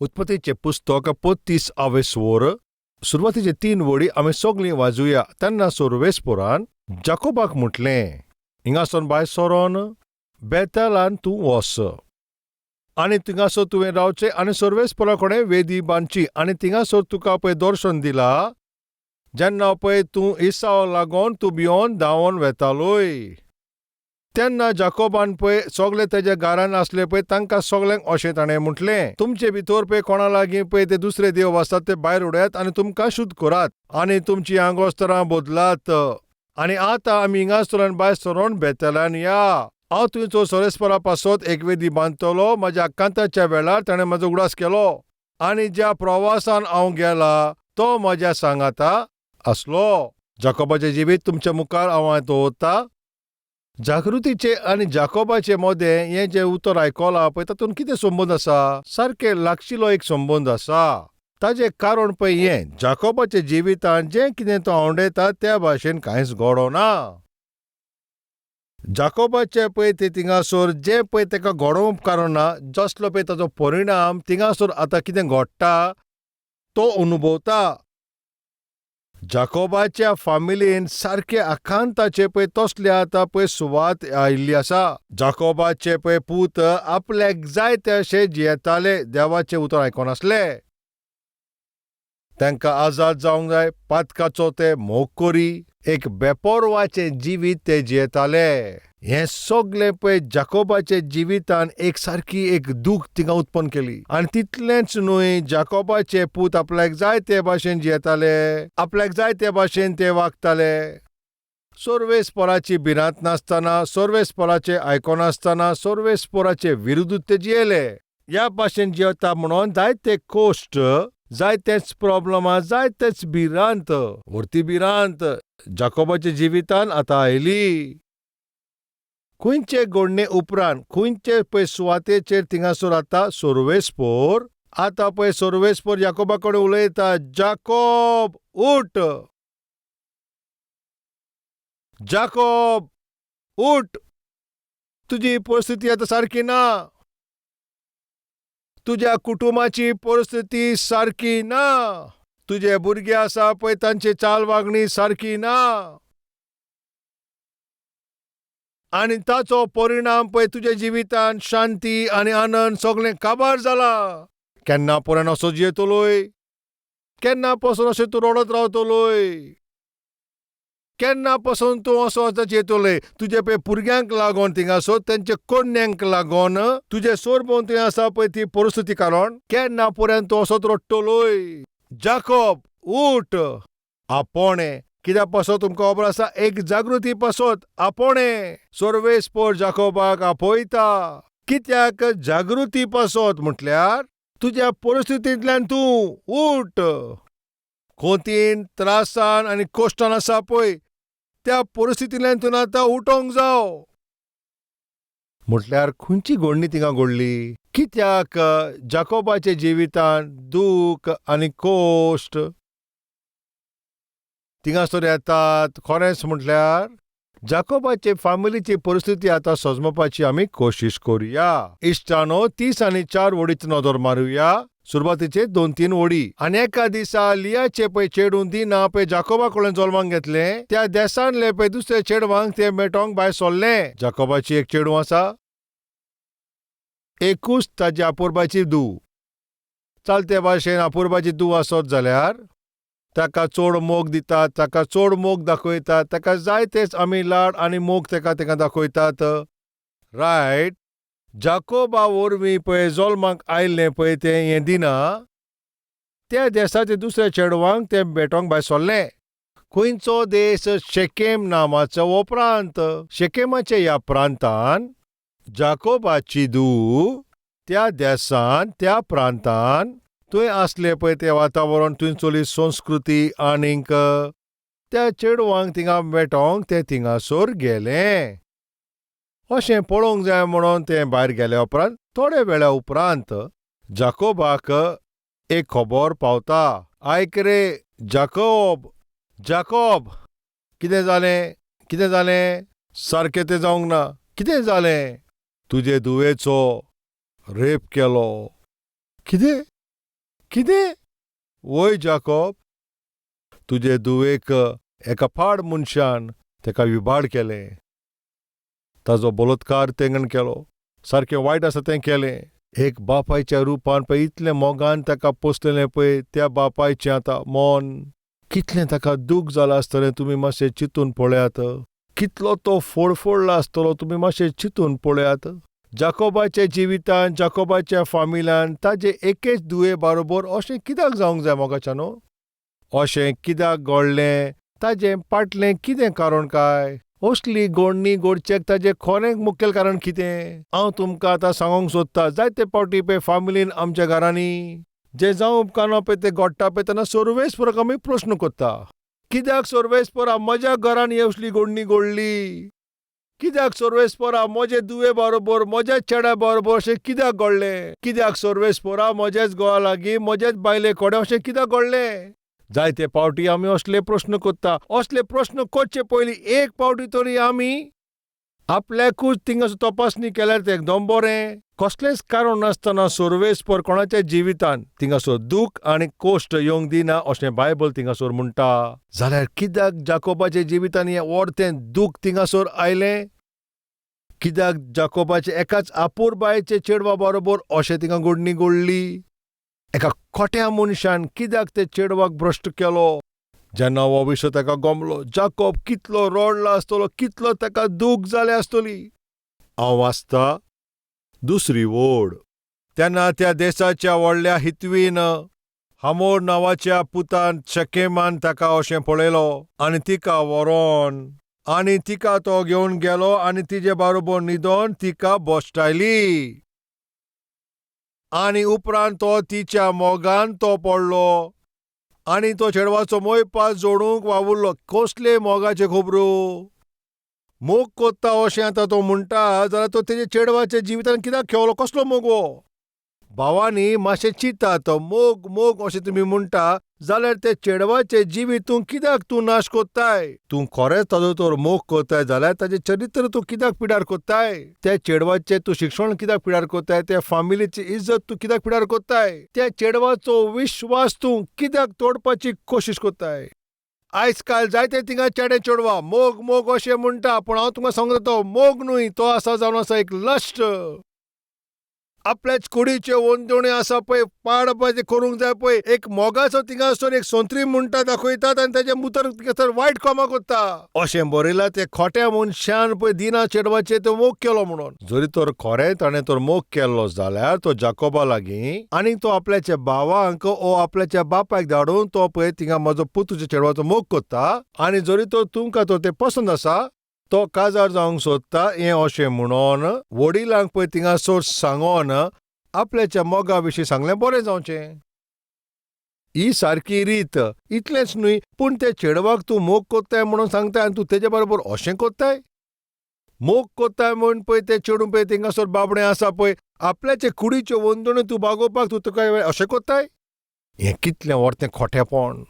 उत्पत्तीचें पुस्तक 35आवें स्वर, सुरवातीचे 3 वळी आमी सगळीं वाजुया. तेन्ना सोर्वेस्पोरान जाकोबाक म्हटलें, हिंगासून भायर सरोन बेतलान तूं वस आनी थिंगासर तुवें रावचें आनी सर्वेस्पोरा कडेन वेदी बांदची आनी थिंगासर तुका पळय दर्शन दिला जेन्ना पळय तूं इसाव लागोन तूं भियोन धांवोन वेतालोय. तेन्ना जाकोबान पळय सगळे तेज्या घरान आसले पळय तांकां सगळ्यांक अशें ताणें म्हटलें, तुमचे भितर पळय कोणा लागीं पळय ते दुसरे देव आसात ते भायर उडयात आनी तुमकां शुद्ध करात आनी तुमची आंगोस्तरां बदलात आनी आतां आमी हिंगासरान भायर सरोन बेतलान या. हांव तुमचो सोरेस्परा पासत एक वेदी बांदतलो. म्हज्या आकांताच्या वेळार ताणें म्हजो उगडास केलो आनी ज्या प्रवासान हांव गेला तो म्हज्या सांगाता आसलो. जाकोबाचें जिवीत तुमच्या मुखार हांव दवरता. जागृतीचे आनी जाकोबाचे मदें हें जें उतर आयकलां पळय तातूंत कितें संबंद आसा? सारकें लागशिलो एक संबंद आसा. ताजें कारण पळय हें, जाकोबाच्या जिवितांत जें कितें तो आंवडेता त्या भाशेन कांयच घडोना. जाकोबाचें पळय तें थिंगासर जें पळय ताका घडोवंक उपकारना, जसलो पळय ताजो परिणाम थिंगासर आतां कितें घडटा तो अनुभवता. जाकोबाच्या फामिलीन सारके आकांताचे पळय तसले आतां पळय सुवात आयिल्ली आसा. जाकोबाचे पळय पूत आपल्याक जाय ते अशे जियेताले, देवाचें उतर आयकनासले. तांकां आजाद जावंक जाय, पातकाचो ते मोग करी, एक बेपोरवाचें जिवीत ते जियेताले. हें सगलें पळय जाकोबाच्या जिवितान एक सारकी एक दूख थिंगा उत्पन्न केली. आनी तितलेंच न्हय, जाकोबाचे पूत आपल्याक जाय ते भाशेन जियेताले, आपल्याक जाय ते भाशेन ते वागताले. सर्वेस्पराची भिरांत नासतना, सर्वेस्पराचें आयकनासतना, सर्वेस्पराचे विरुद्ध ते जियेले. ह्या भाशेन जियेता म्हणून जायते कोश्ट, जायतेच प्रॉब्लमां, जायतेच भिरांत, व्हरती भिरांत जाकोबाच्या जिवितान आतां आयली. खंयचे घडणे उपरांत खंयचे पळय सुवातेचेर थिंगासर आतां सर्वेस्पोर आतां पळय सर्वेस्पोर जाकोबा कडेन उलयता, जाकोब उठ, जाकोब उठ, तुजी परिस्थिती आतां सारकी ना, तुज्या कुटुंबाची परिस्थिती सारकी ना, तुजे भुरगे आसा पळय तांची चाल वागणी सारकी ना आनी ताचो परिणाम पळय तुज्या जिवितान शांती आनी आनंद सगळें काबार जाला. केन्ना पर्यंत असो जियेतलोय? केन्ना पसून अशें तूं रडत रावतलोय? केन्ना पसून तूं असो आतां जियेतलोय? तुजे पळय भुरग्यांक लागोन थिंगासर तेंच्या कोन्यांक लागोन तुजे सरभोंवतणी आसा पळय ती परिस्थिती कारण केन्ना पर्यंत तूं असोच रडटलोय? जाकोब उठ, आपोणें कित्या पासत तुमकां खबर आसा, एक जागृती पासत आपोणें सर्वेस्पोर जाकोबाक आपयता. कित्याक जागृती पासत म्हटल्यार तुज्या परिस्थितींतल्यान तूं उठ. खोतीन त्रासान आनी कश्टान आसा पळय त्या परिस्थितींतल्यान तूं आतां उठोंक जाव. म्हटल्यार खंयची घडणी थिंगा घडली? कित्याक जाकोबाच्या जिवितान दूख आनी कोश्ट थिंगासर येतात? खरेंच म्हटल्यार जाकोबाचे फामिलीची परिस्थिती आतां सजमपाची आमी कोशिश करुया. इश्टानो, 30 आनी 4 वडीच नदर मारुया. सुरवातीचे 2-3 वडी. आनी एका दिसा लियाचे पळय चेडूं दिना पळय जाकोबा कडेन जल्माक घेतलें. त्या देसांतले पळय दुसऱ्या चेडवांक ते मेटोंक भायर सरलें. जाकोबाची एक चेडूं आसा, एकूच ताजी आपुरबाची धूव. चलते भाशेन आपुरबाची धूव आसत जाल्यार ताका चड मोग दितात, ताका चड मोग दाखयतात, ताका जाय तेच आमी लाड आनी मोग ताका ताका दाखयतात. रायट? जाकोबा वरवीं पळय जल्माक आयिल्लें पळय तें हें दिना त्या देसाच्या दुसऱ्या चेडवांक तें भेटोंक भायर सरलें. खंयचो देश? शेकेम नामाचो हो प्रांत. शेकेमाच्या ह्या प्रांतान जाकोबाची धूव त्या देसान त्या प्रांतान थंय आसलें पळय तें वातावरण, थंयचोली संस्कृती आनीक त्या चेडवांक थिंगा मेटोंक तें थिंगासर गेलें. अशें पळोवंक जाय म्हणून तें भायर गेल्या उपरांत थोड्या वेळा उपरांत जाकोबाक एक खबर पावता. आयक रे जाकोब, जाकोब, कितें जालें? कितें जालें? सारकें तें जावंक ना. कितें जालें? तुजे धुवेचो रेप केलो. कितें? कितें? वय जाकोब, तुजे धुवेक एका पाड मनशान तेका विबाड केलें, ताजो बलोत्कार तेंगण केलो, सारकें वायट आसा तें केलें. एक बापायच्या रुपान पळय इतलें मोगान ताका पोसलेलें पळय, त्या बापायचें आतां मन कितलें ताका दूख जालां आसतलें तुमी मातशें चिंतून पळयात. कितलो तो फोडफोडला आसतलो तुमी मातशें चिंतून पळयात. जाकोबाच्या जिवितान, जाकोबाच्या फामिलान ताजे एकेच धुवे बारोबर अशें कित्याक जावंक जाय मोगाच्यानो? अशें कित्याक घडलें? ताजें पाटलें कितें कारण काय? असली गोडणी गोडचेक ताजें खरें मुखेल कारण कितें? हांव तुमकां आतां सांगूंक सोदतां, जायते फावटी पळय फामिलीन आमच्या घरांनी जें जावं उपकारना पळय तें घडटा पळय तेन्ना सर्वेस्पराक आमी प्रस्न करता, कित्याक सर्वेस्परा म्हज्या घरान ही असली गोडणी घडली? कित्याक सर्वेस्परा म्हजे धुवे बरोबर, म्हज्या चेड्या बरोबर अशें कित्याक घडलें? कित्याक सर्वेस्परा म्हज्याच घोवा लागीं, म्हज्याच बायले कडेन अशें कित्याक घडलें? जायते फावटी आमी असले प्रस्न करता. असले प्रस्न करचे पयलीं एक फावटी तरी आमी आपल्याकूच थिंगासर तपासणी केल्यार तें एकदम बरें. कसलेंच कारण नासतना सर्वेस्पर कोणाच्या जिवितान थिंगासर दूख आनी कोश्ट येवंक दिना अशें बायबल थिंगासर म्हणटा. जाल्यार कित्याक जाकोबाच्या जिवितान हें वर्तें दूख थिंगासर आयलें? कित्याक जाकोबाचे एकाच आपुरबायेचे चेडवा बरोबर अशें थिंगा घडणी घडली? एका खोट्या मनशान कित्याक ते चेडवाक भ्रश्ट केलो? जेन्ना हो विशय ताका गमलो, जाकोब कितलो रडला आसतलो, कितलो ताका दूख जालें आसतली. हांव वाचता दुसरी ओड. तेन्ना त्या देसाच्या व्हडल्या हितवीन हमोर नांवाच्या पुतान शकेमान ताका अशें पळयलो आनी तिका व्हरोन आनी तिका तो घेवन गेलो आनी तिजे बारोबर न्हिदोन तिका भश्टायली. आनी उपरांत तो तिच्या मोगान तो पडलो आनी तो चेडवाचो मोयपास जोडूंक वावुरलो. कसले मोगाचे खबरो? मोग कोत्ता अशें आतां तो म्हणटा जाल्यार तो तेजे चेडवाच्या जिवितान कित्याक खेवलो? कसलो मोग हो? भावांनी मातशें चिंतात, मोग मोग अशें तुमी म्हणटा जाल्यार ते चेडवाचें जिवीत तूं कित्याक तूं नाश कोत्ताय? तूं खरेंच ताजो तर मोग कोत्ताय जाल्यार ताजें चरित्र तूं कित्याक पिड्यार कोत्ताय? त्या चेडवाचें तूं शिक्षण कित्याक पिड्यार कोत्ताय? त्या फामिलीची इज्जत तूं कित्याक पिड्यार कोत्ताय? त्या चेडवाचो विश्वास तूं कित्याक तोडपाची कोशिश कोत्ताय? आयज काल जायते थिंगा चेडे चेडवां मोग मोग अशें म्हणटा, पूण हांव तुमकां सांगता तो मोग न्हय, तो आसा जावन आसा एक लश्ट. आपल्याच कुडीच्यो वंदोण्यो आसा पळय पाडपाचें करूंक जाय पळय, एक मोगाचो थिंगासर एक सोंत्री म्हणटा दाखयतात आनी तेजे मुतर थिंगासर वायट कामां करता अशें बरयलां. ते खोट्या मनशान पळय दिना चेडवाचेर तो मोग केलो म्हणून. जरी तर खरें ताणें तर मोग केल्लो जाल्यार तो जाकोबा लागीं आनी तो आपल्याच्या भावांक ओ आपल्याच्या बापायक धाडून तो पळय थिंगा म्हजो पूत तुज्या चेडवाचो मोग करता आनी जरी तर तुमकां तर तें पसंद आसा तो काजार जावंक सोदता हें अशें म्हणून वडिलांक पळय थिंगासर सांगोन आपल्याच्या मोगा विशीं सांगलें बरें जावचें. ही सारकी रीत. इतलेंच न्हय पूण त्या चेडवाक तूं मोग कोत्ताय म्हणून सांगताय आनी तूं तेजे बरोबर अशें कोत्ताय? मोग कोत्ताय म्हूण पळय तें चेडूं पळय थिंगासर बाबडें आसा पळय आपल्याचे कुडीच्यो वंदण्यो तूं बागोवपाक तूं तुका अशें कोत्ताय? हें कितलें व्हडतें खोटेपण.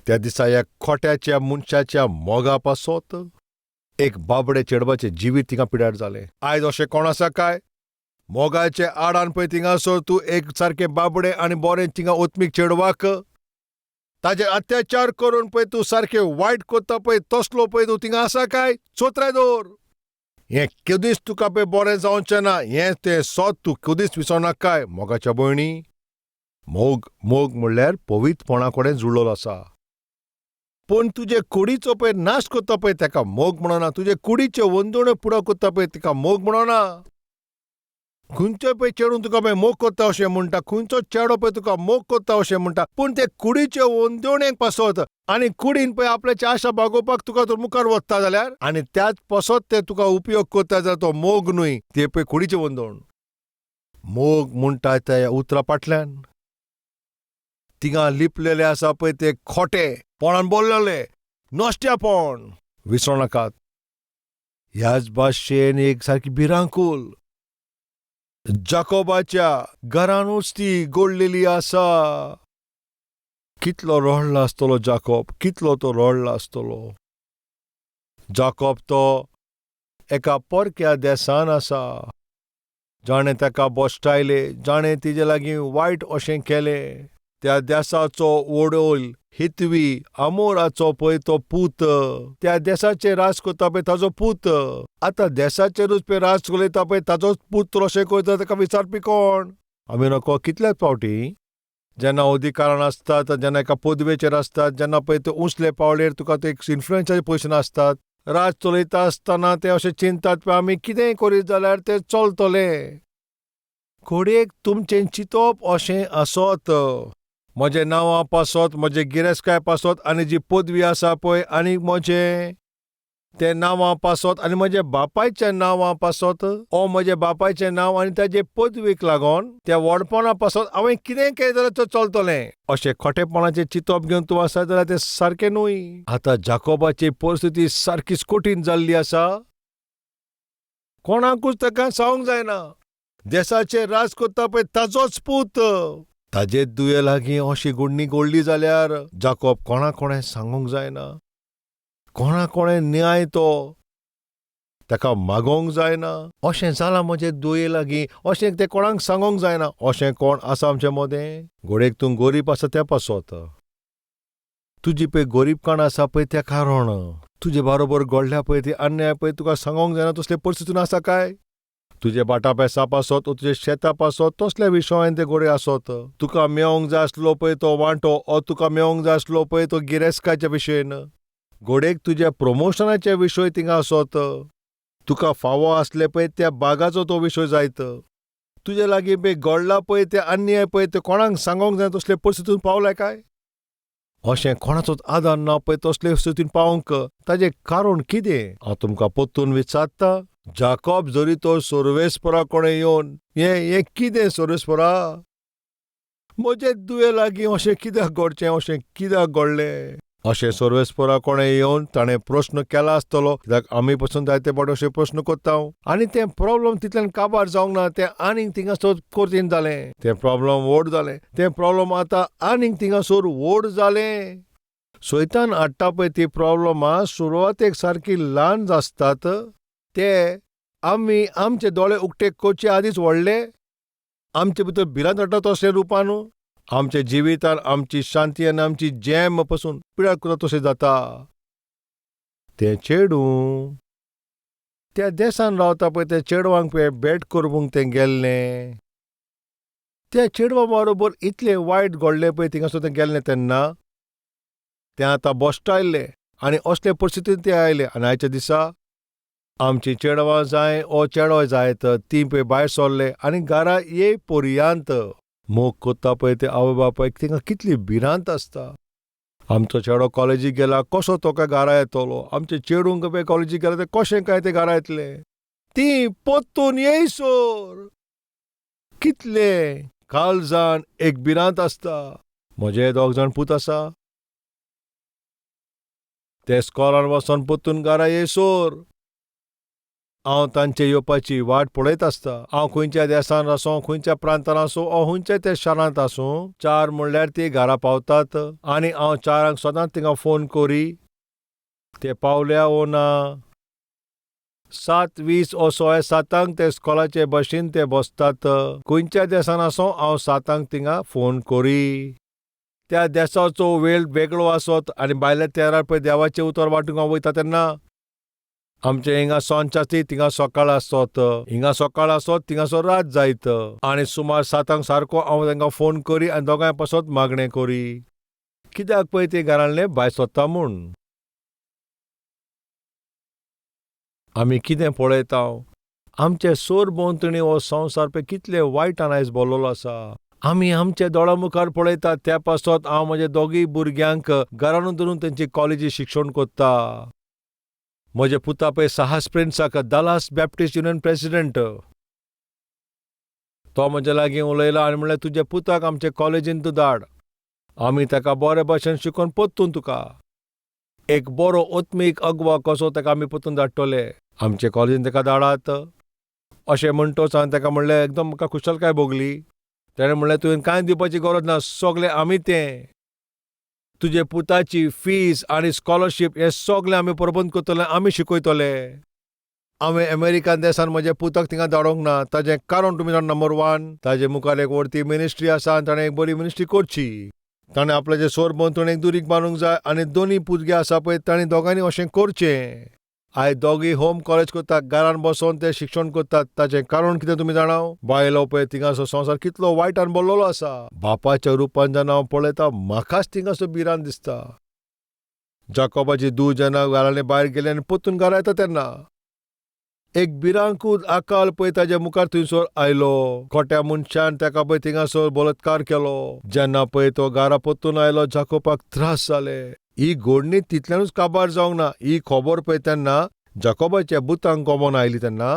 त्या दिसा ह्या खोट्याच्या मनशाच्या मोगा पासत एक बाबडे चेडवाचें जिवीत थिंगा पिड्यार जालें. आयज अशें कोण आसा काय? मोगाचे आडान पळय थिंगासर तूं एक सारकें बाबडे आनी बरें थिंगा ओतमीक चेडवाक ताजेर अत्याचार करून पळय तूं सारकें वायट कोत्ता पळय तसलो पळय तूं थिंगा आसा काय? चोत्राय दवर. हें केदीच तुका पळय बरें जावचें ना, हें तें सत तूं केदीच विसरनाकाय मोगाच्या भयणी. मोग मोग म्हणल्यार पवित्रपणा कडेन जुळ्ळो आसा. पूण तुजे कुडीचो पळय नाश कोत्ता पळय तेका मोग म्हणना. तुजे कुडीच्यो वंदोण्यो पुरो कोत्ता पळय तिका मोग म्हणना. खंयचो पळय चेडूं तुका पळय मोग कोत्ता अशें म्हणटा, खंयचो चेडो पळय तुका मोग कोत्ता अशें म्हणटा, पूण ते कुडीच्यो वंदोणेक पासत आनी कुडीन पळय आपल्याची आशा भागोवपाक तुका तो मुखार वता जाल्यार आनी त्याच पासत ते तुका उपयोग कोत्ता जाल्यार तो मोग न्हय, ते पळय कुडीचें वंदोण. मोग म्हणटा त्या उतरा फाटल्यान थिंगा लिपलेले आसा पळय ते खोटे पणान बोल्लेले नश्ट्यापण. विसरो नाकात. ह्याच भाशेन एक सारकी भिरांकूल जाकोबाच्या घरानूच ती गोडलेली आसा. कितलो रडला आसतलो जाकोब, कितलो तो रडला आसतलो. जाकोब तो एका परक्या देसान आसा. जाणें ताका बोश्टायलें, जाणें तिजे लागीं वायट अशें केलें. त्या देसाचो वडोल हितवी आमोराचो पळय तो पूत, त्या देसाचेर राज करता पळय ताजो पूत. आतां देसाचेरूच पळय राज चलयता पळय ताजोच पूत अशें करता, ताका विचारपी कोण? आमी नको कितल्याच फावटी जेन्ना अधिकारान आसतात, जेन्ना एका पदवेचेर आसतात, जेन्ना पळय ते उंचले पावळेर तुका ते एक इन्फ्लुएन्साचे पोजिशन आसतात, राज चलयता आसतना ते अशें चिंततात पळय आमी कितेंय करीत जाल्यार तें चलतलें. घडयेक तुमचें चिंतप अशें आसत, म्हजें नांवां पासत, म्हजे गिरेस्तकाय पासत आनी जी पदवी आसा पळय आनी म्हजें तें नांवां पासत आनी म्हज्या बापायच्या नांवां पासत, ओ म्हज्या बापायचें नांव आनी ताजे पदवीक लागून त्या व्हडपणा पासत हांवें कितेंय केलें जाल्यार तें चलतलें. अशें खोटेपणाचें चिंतप घेवन तूं आसा जाल्यार तें सारकें न्हय. आतां जाकोबाची परिस्थिती सारकीच कठीण जाल्ली आसा. कोणाकूच ताका सांगूंक जायना. देसाचेर राज करता पळय ताजोच पूत, ताजे दुये लागीं अशी घडणी घडली जाल्यार जाकोब कोणा कोणें सांगूंक जायना, कोणा कोणें न्याय तो ताका मागोवंक जायना. अशें जालां म्हजे दुये लागीं, अशें तें कोणाक सांगोंक जायना. अशें कोण आसा आमचे मदें? घडयेक तूं गरीब आसा त्या पासत, तुजी पळय गरीबकाण आसा पळय त्या कारण, तुजे बारोबर घडल्या पळय ती अन्याय पळय तुका सांगोंक जायना तसले परिस्थितीन आसा काय? तुजे बाटा पेसा पासत, तुजे शेता पासत, तसल्या विशयान ते घडये आसत. तुका मेवोंक जाय आसलो पळय तो वांटो, ओ तुका मेवोंक जाय आसलो पळय तो गिरेस्तकायच्या विशयन, घडयेक तुज्या प्रमोशनाचे विशय थिंगा आसत, तुका फावो आसले पळय त्या बागाचो तो विशय जायत, तुजे लागीं पळय घडला पळय ते अन्याय पळय ते कोणाक सांगोंक जाय तसले परिस्थितीन पावले काय? अशें कोणाचोच आदार ना पळय तसले स्थितीन पावंक, ताजें कारण कितें? हांव तुमकां परतून विचारता, जाकोब जरी तो सर्वेस्परा कोणें येवन हें हें कितें सर्वेस्परा, म्हजे दुये लागीं अशें कित्याक घडचें, अशें कित्याक घडलें? अशें सर्वेस्परा कोणें येवन ताणें प्रस्न केला आसतलो, कित्याक आमी पसून जायते फावटी अशे प्रस्न करता. आनी तें प्रॉब्लम तितल्यान काबार जावंक ना, तें आनीक थिंगासर कठीण जालें, तें प्रॉब्लम व्हड जालें, तें प्रॉब्लम आतां आनीक थिंगासर व्हड जालें. सैतान हाडटा पळय ती प्रॉब्लमां सुरवातेक सारकी ल्हान आसतात, ते आमी आमचे दोळे उक्ते करचे आदींच व्हडले आमचे भितर भिरांत हाडटा तसले रुपान आमच्या जिवितान आमची शांती आनी आमची जॅम पसून पिळार करता तशें जाता. तें चेडूं त्या देसान रावता पळय त्या चेडवांक पळय भेट करूंक तें गेल्लें. त्या चेडवा बरोबर इतलें वायट घडलें पळय थिंगासर तें गेल्लें तेन्ना तें आतां बोश्टायल्लें आनी असले परिस्थितीन तें आयलें. आनी आयच्या दिसा आमची चेडवां जाय ओ चेडो जाय तर तीं पळय भायर सरले आनी घरा ये पर्यांत मोग करता पळय ते आवय बापायक तिंगा कितली भिरांत आसता. आमचो चेडो कॉलेजीक गेला कसो तो काय घरा येतलो, आमचे चेडूंक पळय कॉलेजीक गेला तें कशें काय तें घरा येतलें, तीं परतून येयसर कितलें काळजान एक भिरांत आसता. म्हजे दोग जाण पूत आसा, ते स्कॉलान वचोन परतून घरा येयसर हांव तांचे येवपाची वाट पळयत आसता. हांव खंयच्या देसान आसूं, खंयच्या प्रांतान आसूं, ओ खंयच्या त्या शारांत आसूं, 4 म्हणल्यार ती घरा पावतात आनी हांव 4 सदांच थिंगा फोन करी, ते पावल्या ओ ना. 7:20 ओ 7:15 ते स्कॉलाचे बशीन ते बसतात. खंयच्या देसान आसूं हांव 7 थिंगा फोन करी. त्या देसाचो वेळ वेगळो आसत आनी भायल्या तेरार पळय देवाचें उतर वांटूंक हांव वयता तेन्ना आमचे हिंगा सांज आसती थिंगा सकाळ आसत, हिंगा सकाळ आसत थिंगासर रात जायत. आनी सुमार 7 सारको हांव तांकां फोन करी आनी दोगांय पासत मागणें करी, कित्याक पळय ती घरांतले भायर सोदता म्हूण. आमी कितें पळयता, आमचे सरभोंवतणी हो संवसार पळय कितले वायटान आयज भरलेलो आसा. आमी आमच्या दोळ्या मुखार पळयतात. त्या पासत हांव म्हज्या दोगूय भुरग्यांक घरानूच धरून तेंची कॉलेजी शिक्षण करता. म्हजे पुता पळय साहस प्रिन्साक डलास बॅप्टिस्ट युनियन प्रेसिडेंट, तो म्हज्या लागीं उलयला आनी म्हणलें तुज्या पुताक आमचे कॉलेजीन तूं धाड, आमी ताका बरे भाशेन शिकोवन परतून तुका एक बरो आत्मीक अगवा कसो ताका आमी परतून धाडटले, आमचे कॉलेजीन ताका धाडात अशें म्हणटच हांवें ताका म्हणलें. एकदम म्हाका खुशालकाय भोगली. तेणें म्हणलें तुवें कांय दिवपाची गरज ना, सगळें आमी तें तुजे पुताची फीज आनी स्कॉलरशीप हें सगळें आमी प्रबंध करतले, आमी शिकयतले. हांवें अमेरिकन देसान म्हज्या पुताक थिंगा धाडोंक ना. ताजें कारण तुमी जाणा, नंबर वन, ताजे मुखार एक व्हडती मिनिस्ट्री आसा आनी ताणें एक बरी मिनिस्ट्री करची. ताणें आपल्याचें सोर भोंवतणी एक दुरीग बांदूंक जाय आनी दोनी भुरगे आसा पळय तांणी दोगांनी अशें करचें. आयज दोगूय होम कॉलेज करतात, घरान बसोन ते शिक्षण करतात. ताचें कारण कितें तुमी जाणा? बायलो पळय थिंगासो संवसार कितलो वायटान भरलेलो आसा. बापाच्या रुपान जेन्ना हांव पळयता म्हाकाच थिंगासो भिरांत दिसता. जाकोबाची धूव जेन्ना घरांतले भायर गेली आनी परतून घरा येता तेन्ना एक भिरांकूळ अकाल पळय ताज्या मुखार थंयसर आयलो. खोट्या मनशान ताका पळय थिंगासर बलात्कार केलो. जेन्ना पळय तो घरा परतून आयलो, जाकोबाक त्रास जाले. ही घडणी तितल्यानूच काबार जावंक ना. ही खबर पळय तेन्ना जाकोबाच्या बुतांक गोमोन आयली तेन्ना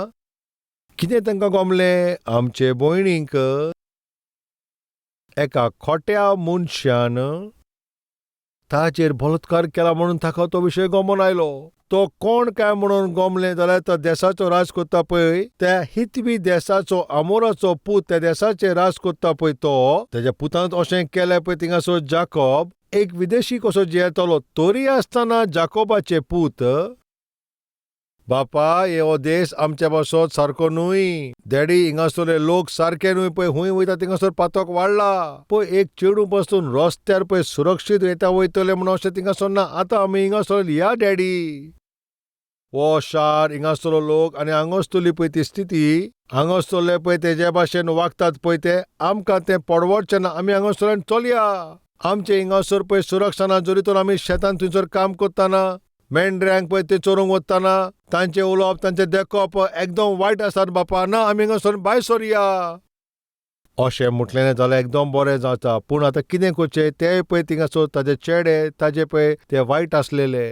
कितें तांकां गोमलें? आमचे भयणीक एका खोट्या मनशान ताचेर बलात्कार केला म्हणून ताका तो विशय गोमोन आयलो. तो कोण काय म्हणून गोमलें जाल्यार तो देसाचो राज करता पळय त्या हितवी देसाचो आमोराचो पूत, त्या देसाचेर राज करता पळय तो ताज्या पुतान अशें केलें पळय. थिंगासर जाकोब एक विदेशी कसो जियेतलो तरी आसतना जाकोबाचे पूत, बापा हो देश आमच्या पासत सारको न्हय, डॅडी हिंगासरले लोक सारके न्हय, पळय हुंय वयता थिंगासर पातक वाडला पळय, एक चेडूं पासून रस्त्यार पळय सुरक्षीत येता वयतले म्हणून अशें थिंगासर ना. आतां आमी हिंगासर या डॅडी, हो शार हिंगासरलो लोक आनी हांगासरली पळय ती स्थिती, हांगासरले पळय ते जे भाशेन वागतात पळय ते आमकां तें परवडचें ना, आमी हांगासरल्यान चलया. आमचें हिंगासर पळय सुरक्षा ना, जरी तर आमी शेतान थंयसर काम करतना मेंढऱ्यांक पळय ते चोरूंक वतना तांचें उलोवप तांचें देखप एकदम वायट आसात बापा, ना आमी हिंगासर भायर सरया अशें म्हटलें जाल्यार एकदम बरें जाता. पूण आतां कितें करचें? ते पळय थिंगासर ताजे चेडे ताजे पळय ते वायट आसलेले.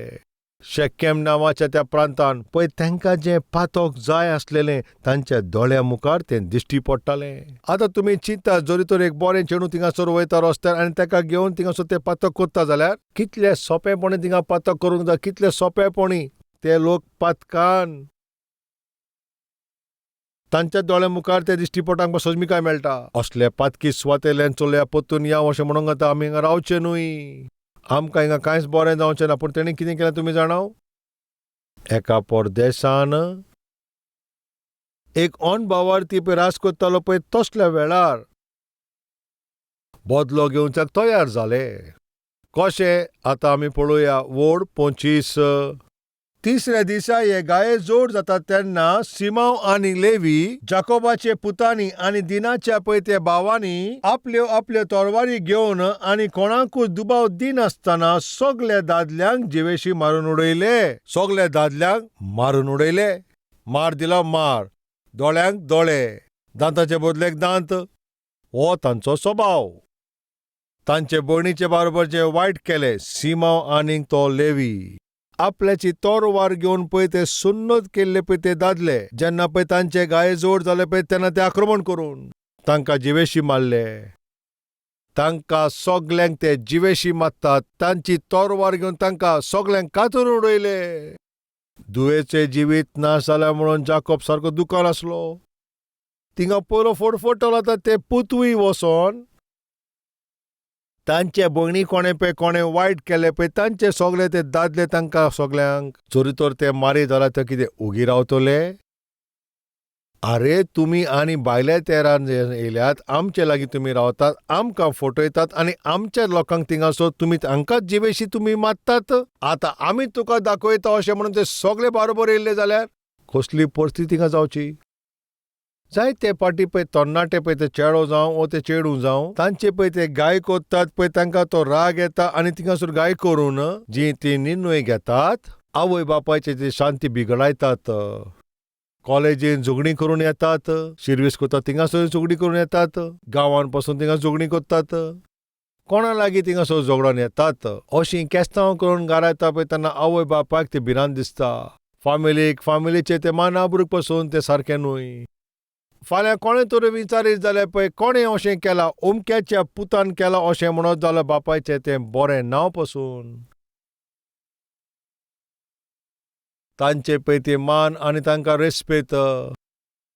शेकेम नांवाच्या त्या प्रांतान पळय तांकां जें पातक जाय आसलेलें तांच्या दोळ्या मुखार तें दिश्टी पडटालें. आतां तुमी चिंता, जरी तर एक बरें चेडूं थिंगासर वयता रस्त्यार आनी ताका घेवन थिंगासर तें पातक करता जाल्यार कितले सोंपेपणी थिंगा पातक करूंक जाय, कितले सोंपेपणी ते लोक पातकान तांच्या दोळ्या मुखार ते दिश्टी पडटा, आमकां सोजमिकाय मेळटा. असले पातकी सुवातेल्यान चलया परतून या अशें म्हणूंक जाता. आमी हिंगा रावचें न्हय, आमकां हिंगा कांयच बरें जावचें ना. पूण तेणी कितें केलें तुमी जाणा? एका परदेसान एक अनभावार्थी पळय राज करतालो पळय तसल्या वेळार बदलो घेवच्याक तयार जाले. कशें आतां आमी पळोवया. वड 25. तिसऱ्या दिसा हे गाये जोड जातात तेन्ना सिमांव आनी लेवी जाकोबाचे पुतांनी आनी दिनाच्या पळय ते भावांनी आपल्यो आपल्यो तलवारी घेवन आनी कोणाकूच दुबाव दिनासतना सगल्या दादल्यांक जिवेशी मारून उडयले. सगल्या दादल्यांक मारून उडयले. मार दिलो मार, दोळ्यांक दोळे, दांताचे बदलेक दांत, हो तांचो स्वभाव. तांचे भयणीचे बारोबर जे वायट केले सिमांव आनी तो लेवी आपल्याची तोरवार घेवन पळय ते सुन्नत केल्ले पळय ते दादले जेन्ना पळय तांचे गाये जोड जाले पळय तेन्ना ते आक्रमण करून तांकां जिवेशी मारले. तांकां सगल्यांक ते जिवेशी मारतात, तांची तोरवार घेवन तांकां सगल्यांक कातरून उडयले. धुवेचें जिवीत ना जाल्यार म्हणून जाकोब सारको दुकान आसलो. थिंगा पयलो फडफडटलो. आतां ते पुतूय वचोन तांचे भयणी कोणें पळय कोणें वायट केलें पळय तांचे सगळे ते दादले तांकां सगल्यांक जरी तर ते मारीत जाल्यार ते कितें उगी रावतले? आरे तुमी आनी भायल्या तेरान येयल्यात, आमचे लागीं तुमी रावतात, आमकां फटयतात आनी आमच्या लोकांक थिंगासर तुमी हांकांच जिवेशी तुमी मारतात. आतां आमी तुका दाखयता अशें म्हणून ते सगळे बारोबर येयल्ले जाल्यार कसली परिस्थिती थिंगा जावची? जायते पाटी पळय तरणाटे पळय ते चेडो जावं वो ते चेडूं जावं तांचे पळय ते गाय करतात पळय तांकां तो राग येता आनी थिंगासर गाय करून जी ती निर्णय घेतात आवय बापायचे ती शांती बिगडायतात. कॉलेजीन झगडीं करून येतात, शिर्वीस करतात थिंगासर झगडीं करून येतात, गांवान पासून थिंगा झगडीं करतात, कोणा लागीं थिंगासर झगडोन येतात. अशीं केस्तांव करून घरा येता पळय तेन्ना आवय बापायक ती भिरांत दिसता. फामिलीक फामिलीचे ते मान आबरूक पसून तें सारकें न्हय. फाल्यां कोणें तरी विचारीत जाल्यार पळय कोणें अशें केलां, अमक्याच्या पुतान केलां अशें म्हणत जाल्यार बापायचें तें बरें नांव पसून तांचे पळय ती मान आनी तांकां रेस्पेत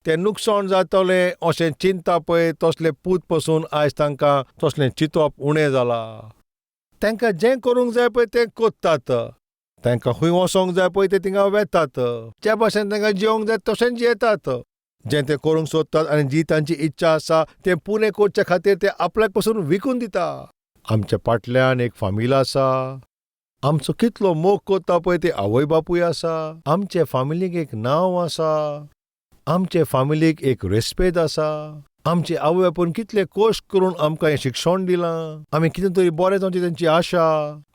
तें नुकसाण जातलें अशें चिंता पळय तसले पूत पसून आयज तांकां तसलें चिंतप उणें जालां. तांकां जें करूंक जाय पळय तें करतात. तांकां खंय वचोंक जाय पळय ते थिंगा वेतात, जे भाशेन तांकां जियोंक जाय तशेंच जियेतात. जें ते करूंक सोदतात आनी जी तांची इच्छा आसा तें पुरें करचे खातीर ते आपल्याक पसून विकून दिता. आमच्या फाटल्यान एक फामील आसा, आमचो कितलो मोग करता पळय ते आवय बापूय आसा. आमचे फामिलीक एक नांव आसा, आमचे फामिलीक एक रेस्पेद आसा. आमचे आवय बापून कितले कश्ट करून आमकां हें शिक्षण दिलां, आमी कितें तरी बरें जावचें तेंची आशा.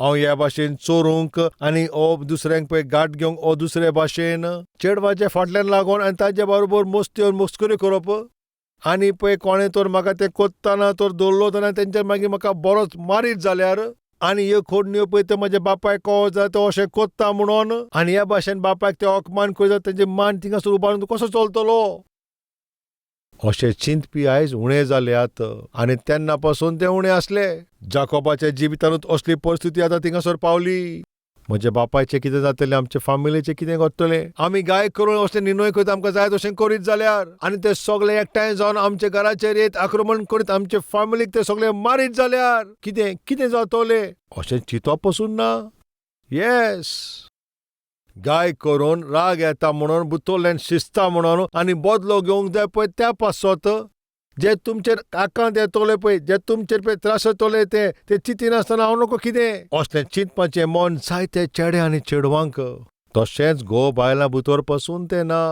हांव ह्या भाशेन चोरूंक आनी ओ दुसऱ्यांक पळय गांठ घेवंक ओ दुसरे भाशेन चेडवाच्या फाटल्यान लागून आनी ताजे बरोबर मस्त्यो मस्कऱ्यो करप आनी पळय कोणें तर म्हाका तें कोत्ताना तर दवरलो जाल्यार तेंच्यान मागीर म्हाका बरोच मारीत जाल्यार आनी ह्यो खोडण्यो पळय त्यो म्हज्या बापायक कळो जाल्यार तो अशें कोत्ता म्हणून आनी ह्या भाशेन बापायक ते अपमान करीत जाल्यार तेंची मान थिंगासर उबारून तूं कसो चलतलो? अशें चिंतपी आयज उणें जाल्यात आनी तेन्ना पासून ते उणें आसले. जाकोबाच्या जिवितानूच असली परिस्थिती आतां थिंगासर पावली. म्हज्या बापायचें कितें जातलें, आमचे फामिलीचें कितें घडटलें, आमी गाय करून असलें निर्णय करीत आमकां जाय तशें करीत जाल्यार आनी ते सगळे एकठांय जावन आमच्या घराचेर येत आक्रमण करीत आमचे फामिलीक ते सगळे मारीत जाल्यार कितें कितें जातलें अशें चिंतप पसून ना. येस, गाय करून राग येता म्हणून बुतोल्यान शिजता म्हणून आनी बदलो घेवंक जाय पळय त्या पासत जे तुमचेर आकांत येतले पळय, जे तुमचेर पळय त्रास येतले ते ते चिंतिनासतना हांव नको कितें असलें चिंतपाचें मन जायते चेडे आनी चेडवांक. तशेंच घोव बायलां भितर पसून तें ना.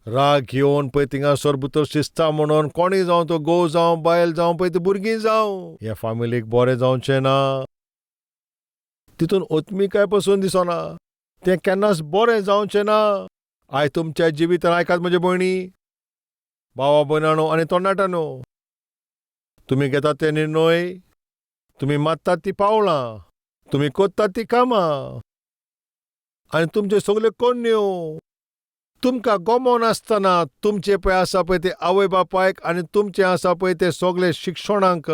राग घेवन पळय थिंगासर भितर शिजता म्हणून कोणूय जावं, तो घोव जावं बायल जावं पळय ती भुरगीं जावं, हे फामिलीक बरें जावचें ना. तितून ओतमिकाय पसून दिसना, तें केन्नाच बरें जावचें ना. आयज तुमच्या जिवितान आयकात म्हजे भयणी, भावा भयणानो आनी तरणाट्यांनो, तुमी घेतात ते निर्णय, तुमी मारतात ती पावलां, तुमी करतात ती कामां आनी तुमच्यो सगल्यो करण्यो तुमकां गमोन आसतना तुमचे पळय आसा पळय ते आवय बापायक आनी तुमचें आसा पळय ते सगळे शिक्षणांक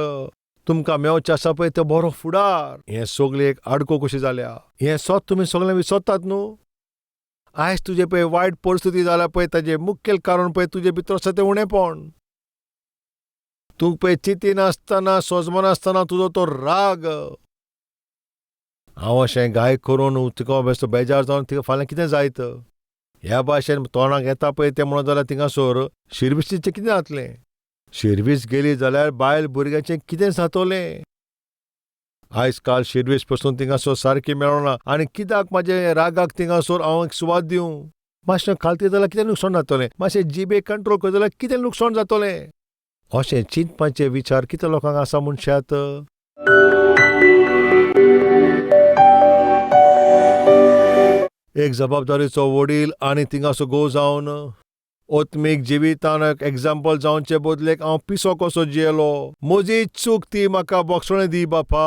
तुमकां मेवचें आसा पळय ते बरो फुडार, हें सगळें एक आडको कशी जाल्या. हें सत तुमी सगळें विसरतात न्हू. आयज तुजे पळय वायट परिस्थिती जाल्या पळय ताजें मुखेल कारण पळय तुजे भितर आसा तें उणेपण. तूं पळय चिंतिनासतना सोजमनासतना तुजो तो राग. हांव अशें गाय करून तुका बेश्टो बेजार जावन तिका फाल्यां कितें जायत ह्या भाशेन तोंडाक येता पळय तें म्हणत जाल्यार थिंगासर शिर्विसीचें कितें जातलें? शिर्वीस गेली जाल्यार बायल भुरग्याचें कितें जातलें? आयज काल शिर्वीस पसून थिंगासर सारकी मेळना आनी कित्याक म्हाजे रागाक थिंगासर हांव एक सुवात दिवं? मातशें खालती जाल्यार कितें लुकसाण जातलें? मातशें जिबेक कंट्रोल करत जाल्यार कितें लुकसाण जातलें? अशें चिंतपाचे विचार कितें लोकांक आसा मनशात? एक जबाबदारीचो वडील आनी थिंगासो घोव जावन ओत्मीक जिवितान एक एग्जाम्पल जावचे बदलेक हांव पिसो कसो जियेलो. म्हजी चूक ती म्हाका बक्षणे दी बापा.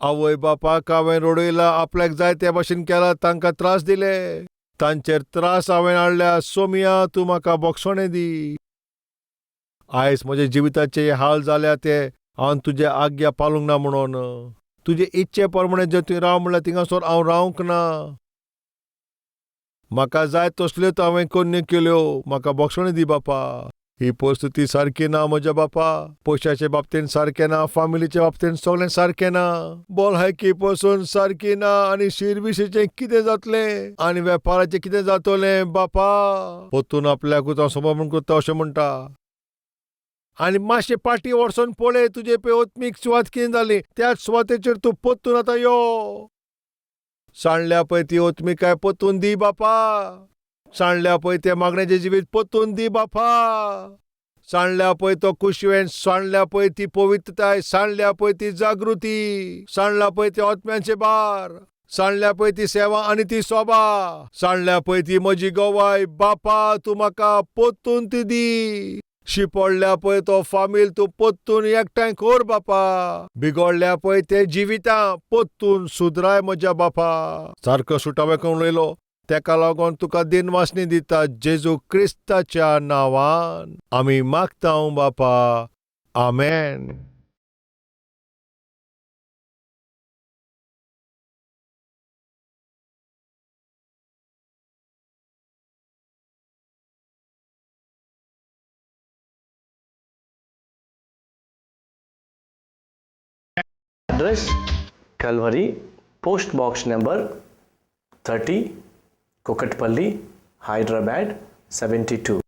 आवय बापाक हांवें रडयला, आपल्याक जाय त्या भाशेन केला, तांकां त्रास दिले, तांचेर त्रास हांवें हाडल्या. सोमिया तूं म्हाका बक्षणे दी. आयज म्हज्या जिविताचे हाल जाल्या ते हांवें तुजे आज्ञा पालूंक ना म्हणून, तुजे इच्छे प्रमाणे जे तुवें राव म्हणल्यार थिंगासर हांव रावंक ना. म्हाका जाय तसल्यो तो हांवें करण्यो केल्यो. म्हाका बक्षणे दी बापा. ही परिस्थिती सारकी ना म्हज्या बापा. पयशाचे बाबतीन सारकें ना, फामिलीच्या बाबतीन सगळें सारकें ना, भलायकी पसून सारकी ना आनी शिर्विसेचें कितें जातलें आनी वेपाराचें कितें जातलें बापा. परतून आपल्याकूच हांव समर्पण करता अशें म्हणटा. आनी मातशें पाटी वरसोन पळय तुजे पळय ओत्मीक सुवात कितें जाली, त्याच सुवातेचेर तूं परतून आतां यो. सांडल्या पळय ती ओत्मिकाय परतून दी बापा. सांडल्या पळय तें मागण्याचें जिवीत परतून दी बापा. सांडल्या पळय तो कुशवेन, सांडल्या पळय ती पवित्रताय, सांडल्या पळय ती जागृती, सांडल्या पळय ते ओत्म्यांचे बार, सांडल्या पळय ती सेवा आनी ती सोबा, सांडल्या पळय ती म्हजी गवाय. बापा तूं म्हाका परतून ती दी. शिपडल्या पळय तो फामील तूं परतून एकठांय कर बापा. बिगडल्या पळय ते जिवितां परतून सुदराय म्हज्या बापा. सारको सुटावे करून उलयलो, तेका लागून तुका दिनवासनी दिता जेजू क्रिस्ताच्या नांवान आमी मागता बापा. आमेन. Address Calvary, Post box number 30, Kukatpally, Hyderabad 72.